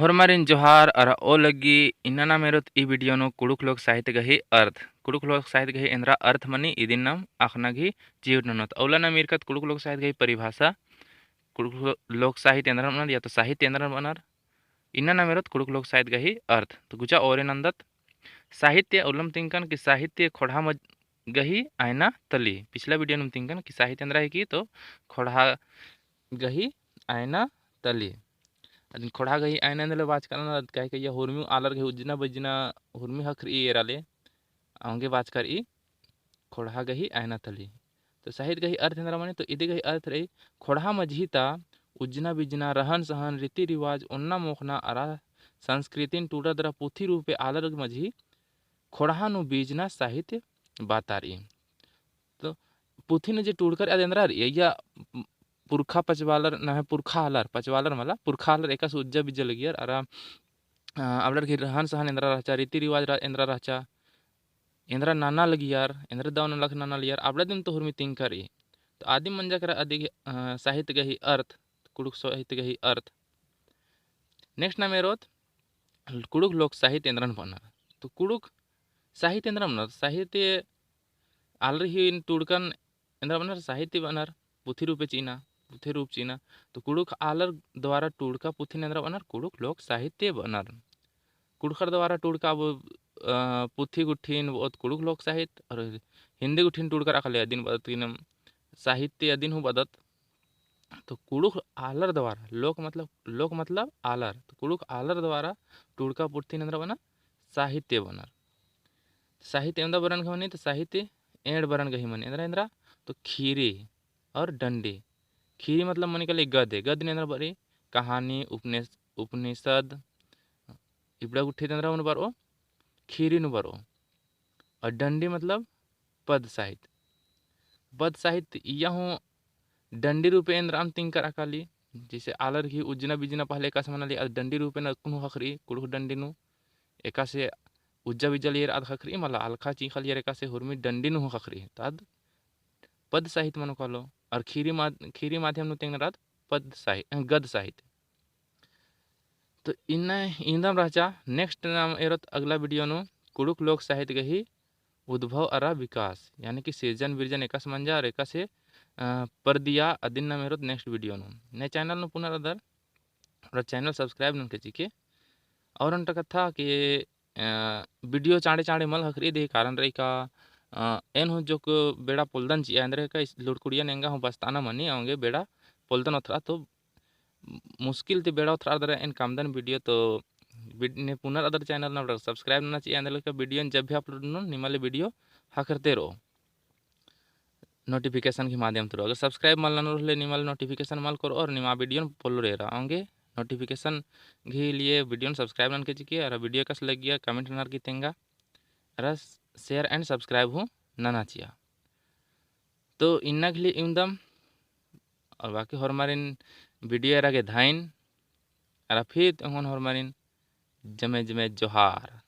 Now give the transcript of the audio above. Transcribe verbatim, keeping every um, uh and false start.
होरमारिन जोहार अरा ओ लग्गी। इन्ना नाम एरोत ई video नू कुँड़ुख़ लोक साहित्य गही अर्थ। कुँड़ुख़ लोक साहित्य गही एन्दरा अर्थ मनी इदिन नाम अख़ना गही चिहुट ननोत। अउला नाम ईरकत कुँड़ुख़ लोक साहित्य गही परिभाषा, कुँड़ुख़ लो-, लोक साहित्य एन्दरन बअनर या तो साहित्य एन्दरन बअनर। इन्ना नाम एरोत कुँड़ुख़ लोक साहित्य गही अर्थ। तो गुचा ओरे नन्दत। साहित्य उल्लम तिंकन कि साहित्य ख़ोंड़हा मज-, गही आयना तली। पिछला video नुम तिंकन कि साहित्य एन्दरा हिकी तो ख़ोंड़हा गही आयना तली। अदिन ख़ोंड़हा गही आयना एन्दरा ले बाचका रअनर, अद काहे कि इय्या हुरमी आलर गही उज्जना बिज्जना हुरमी ख़क्खरई एरा ले, औंगे बाचका रई ख़ोंड़हा गही आयना तली। तो साहित्य गही अर्थ एन्दरा मनी, तो इदी गही अर्थ रई, ख़ोंड़हा मझी ता उज्जना बिज्जना, रहन सहन, रीति रिवाज, ओन्ना मोख़ना अरा संस्कृतिन टूड़र दरा पुथी रूपे आलर मझी ख़ोंड़हा नू बीजना साहित्य बातारई। तो पुथी नू जे टूड़कर अद एन्दरा रई, इय्या पुरखा पचबालर, नम्है पुरखा आलर, पचबालर मला, पुरखा आलर एकासे उज्जा बिज्जा लगियर, अरा, अ, अबड़र गही रहन सहन एन्दरा रहचा, रीति रिवाज रा-, एन्दरा रहचा, एन्दरा नना लगियर, एन्दरा दव नलख नना लगियर, अबड़ा दिम तो हुरमी तिंकर रई। तो आदिम मंजा केरा अदी, अ, साहित्य गही अर्थ, कुँड़ुख़ साहित्य गही अर्थ। Next नाम एरोत, कुँड़ुख़ लोक साहित्य एन्दरन बअनर। तो कुँड़ुख़ साहित्य एन्दरन बअनर, साहित्य आलर ही टूड़कन एन्दरा बअनर, साहित्य बअनर, पुथी रूपे चिअना, पुथी रूप चिअना। तो कुँड़ुख़ आलर द्वारा टूड़का पुथिन एन्दरा बअनर, कुँड़ुख़ लोक साहित्य बअनर। कुँड़ुख़र द्वारा टूड़का अब, अ, पुथी गुट्ठिन बओत कुँड़ुख़ लोक साहित्य, और हिन्दी गुट्ठिन टूड़कर अख़ले अदिन बअदत कि नाम साहित्य अदिन हूँ बअदत। तो कुँड़ुख़ आलर द्वारा, लोक मतलब, लोक मतलब आलर, तो कुँड़ुख़ आलर द्वारा टूड़का पुथिन एन्दरा बअनर, साहित्य बअनर। साहित्य एवंदा बरन गही मनी, तो साहित्य एंड़ बरन गही मनी। एन्दरा एन्दरा, तो ख़ीरी और डंडी। ख़ीरी मतलब मनी काली गद्य, गद्य नू एन्दरा बरई, कहानी, उपने-, उपनिषद, इबड़ा गुट्ठी ता एन्दरा नू बरओ, ख़ीरी नू बरओ। और डंडी मतलब पद साहित्य। पद साहित्य इय्या हूँ डंडी रूपे एन्दरा अम तिंकर अकाली, जैसे आलर गही उज्जना बिज्जना पहले एकासे मनाली, अद डंडी रूपे नू अक्कुन हूँ ख़क्खरई, कुँड़ुख़ डंडी नू एकासे उज्जा बिज्जा लगियर अद ख़क्खरई, मला अलख़ा चींख़ा लगियर एकासे हुरमी डंडी नू हूँ ख़क्खरई, तो अद पद साहित्य मनो कालो। और ख़ीरी माध-, ख़ीरी माध्यम नू तेंगनर अद पद साहि-, गद्य साहित्य। तो इन्ना इवंदम रहचा, next नाम एरोत अगला video नू कुँड़ुख़ लोक साहित्य गही उद्भव अरा विकास, यानी कि सिरजन बिरजन एकासे मंजा और एकासे, अ, परदिया अदिन नाम एरोत next video नू। ने channel नू पुना रअदर, अरा channel subscribe ननके चिके। और ओन्टा कत्था कि, अ, video चाँड़े चाँड़े मल ख़क्खरई, इदी कारण रई का, अ, एन हूँ जोक बेड़ा पोलदन चिआ, एन्देर का लुड़कुड़ियन एंगा हूँ बस्ताना मनी, औंगे बेड़ा पोलदन ओथरा, तो मुश्किल ती बेड़ा ओथरा दरा एन कमदन video, तो vid-, ने पुना रअदर channel नू अबड़ा subscribe नना चिआ, एन्देर का video जब भी upload ननोन निमाले video ख़क्खरते रओ notification के माध्यम through। अगर subscribe मल ननोर होले निमाले notification मल केरओ और निमा video पोल्लोर एरा। औंगे notification गही लिए video subscribe ननके चिके, अरा video कस लग्गिया comment ननर की तेंगा, अरा share and subscribe हूँ नना चिआ। तो इन्ना गही लिए इवंदम, और बाकी होरमारिन video एरा गे धाइन, अरा फिर एंगोन होरमारिन जमे जमे जोहार।